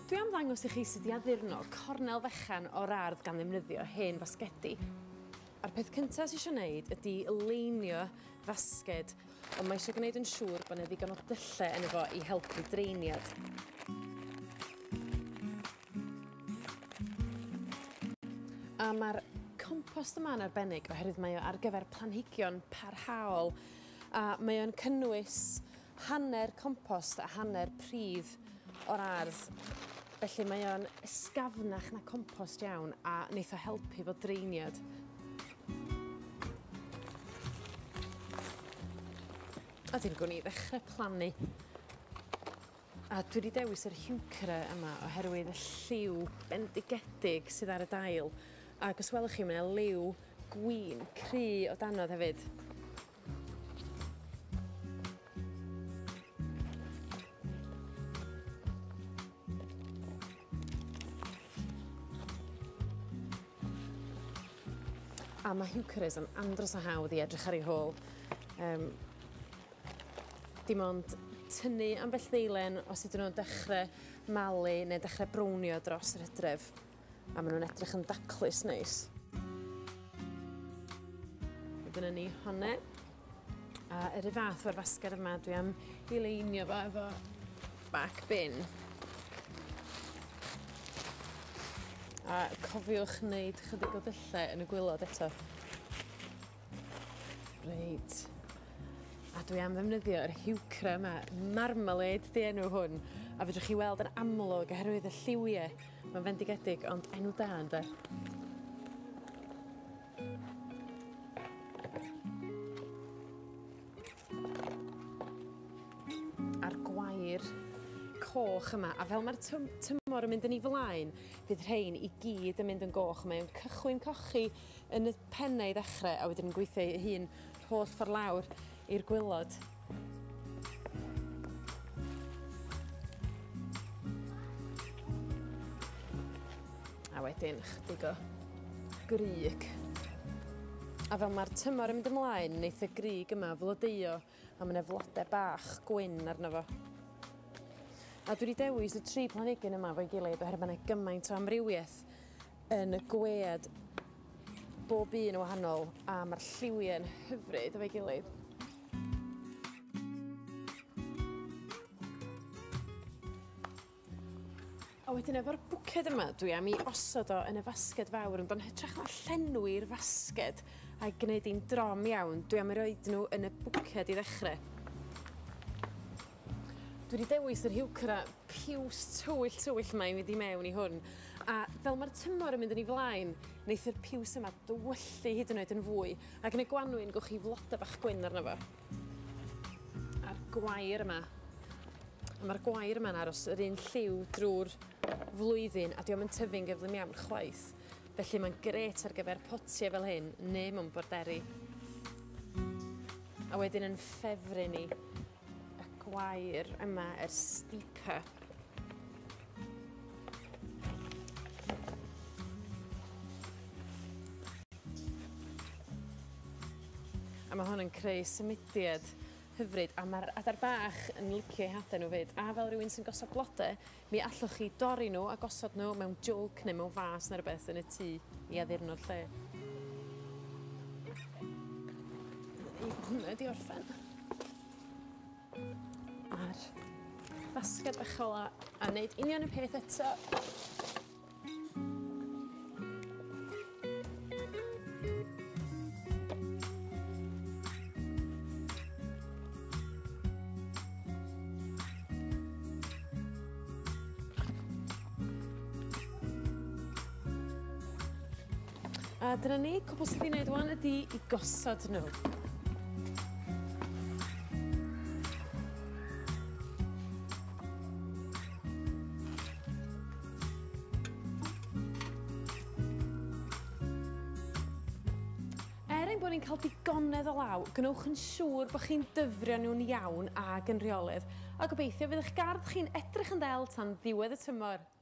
Dwi am ddangos i chi sut i addurno cornel fechan o'r ardd gan ddefnyddio hen fasgedi. A'r peth cynta sy isio neud ydi leinio fasged, ond mae isio gwneud yn siŵr bod 'na ddigon o dylle yno fo i helpu dreiniad. A ma'r compost yma'n arbennig oherwydd mae o ar gyfer planhigion parhaol a mae o'n cynnwys hanner compost a hanner pridd o'r ardd. Felly mae o'n ysgafnach na compost iawn a neith o helpu fo dreiniad. A dyn gwn i ddechrau plannu. A dwi wedi dewis yr heuchera yma oherwydd y lliw bendigedig sydd ar y dail. Ac os welwch chi, mae 'na liw gwyn cry o danodd hefyd. A mae heucheras yn andros o hawdd i edrych ar ei hôl. Dim ond tynnu ambell ddeilen os ydyn nhw'n dechrau malu neu dechrau brownio dros yr hydref. A maen nhw'n edrych yn daclus neis. Dyna ni honne. A yr un fath o'r fasged yma, dwi am i leinio fo efo back bin. A cofiwch wneud chydig o dyllau yn y gwilod eto. Reit. A dwi am ddefnyddio yr heuchera yma, marmalade 'di enw hwn, a fedrwch chi weld yn amlwg oherwydd y lliwie, mae'n fendigedig, ond enw da ynde? A'r gwair coch yma, a fel mae'r tymor yn mynd yn ei flaen, fydd rhein i gyd yn mynd yn goch. Mae o'n cychwyn cochi yn y pennau i ddechrau, a wedyn yn gweithio ei hun holl ffordd lawr i'r gwilod. A wedyn chydig o grug. A fel mae'r tymor yn mynd ymlaen, neith y grug yma flodeuo, a ma' 'na flode bach gwyn arno fo. A dwi wedi dewis y tri planhigyn yma efo'i gilydd oherwydd ma' 'na gymaint o amrywiaeth yn y gwead, bob un yn wahanol, a ma'r lliwiau'n hyfryd efo'i gilydd. A wedyn efo'r bwced yma, dwi am 'i osod o yn y fasged fawr, ond yn hytrach na llenwi'r fasged a'i gneud 'i'n drom iawn, dwi am 'u roid nhw yn y bwced i ddechre. Dwi wedi dewis yr heuchera piws tywyll tywyll yma i fynd i mewn i hwn, a fel ma'r tymor yn mynd yn ei flaen, neith yr piws yma dywyllu hyd yn oed yn fwy, ac yn y gwanwyn gewch chi flode bach gwyn arno fo. A'r gwair yma. A ma'r gwair yma'n aros yr un lliw drwy'r flwyddyn, a dio'm yn tyfu'n gyflym iawn chwaith. Felly mae'n grêt ar gyfer potiau fel hyn neu mewn borderi. A wedyn yn ffefryn i y gwair yma, yr stipa. A ma' hwn yn creu symudiad hyfryd, a ma'r adar bach yn licio eu hade nhw 'fyd, a fel rywun sy'n gosod blode, mi allwch chi dorri nhw a gosod nhw mewn jwg neu mewn fas neu rywbeth yn y tŷ i addurno'r lle. Hwnna 'di orffen. A'r basged bach ola, a neud union y peth eto. A dyna ni, cwbl sydd i wneud wan ydi i gosod nhw. Er ein bod ni'n cael digonedd o law, gwnewch yn siŵr bod chi'n dyfrio nhw'n iawn ag yn rheolaidd, a gobeithio fydd eich gardd chi'n edrych yn ddel tan ddiwedd y tymor.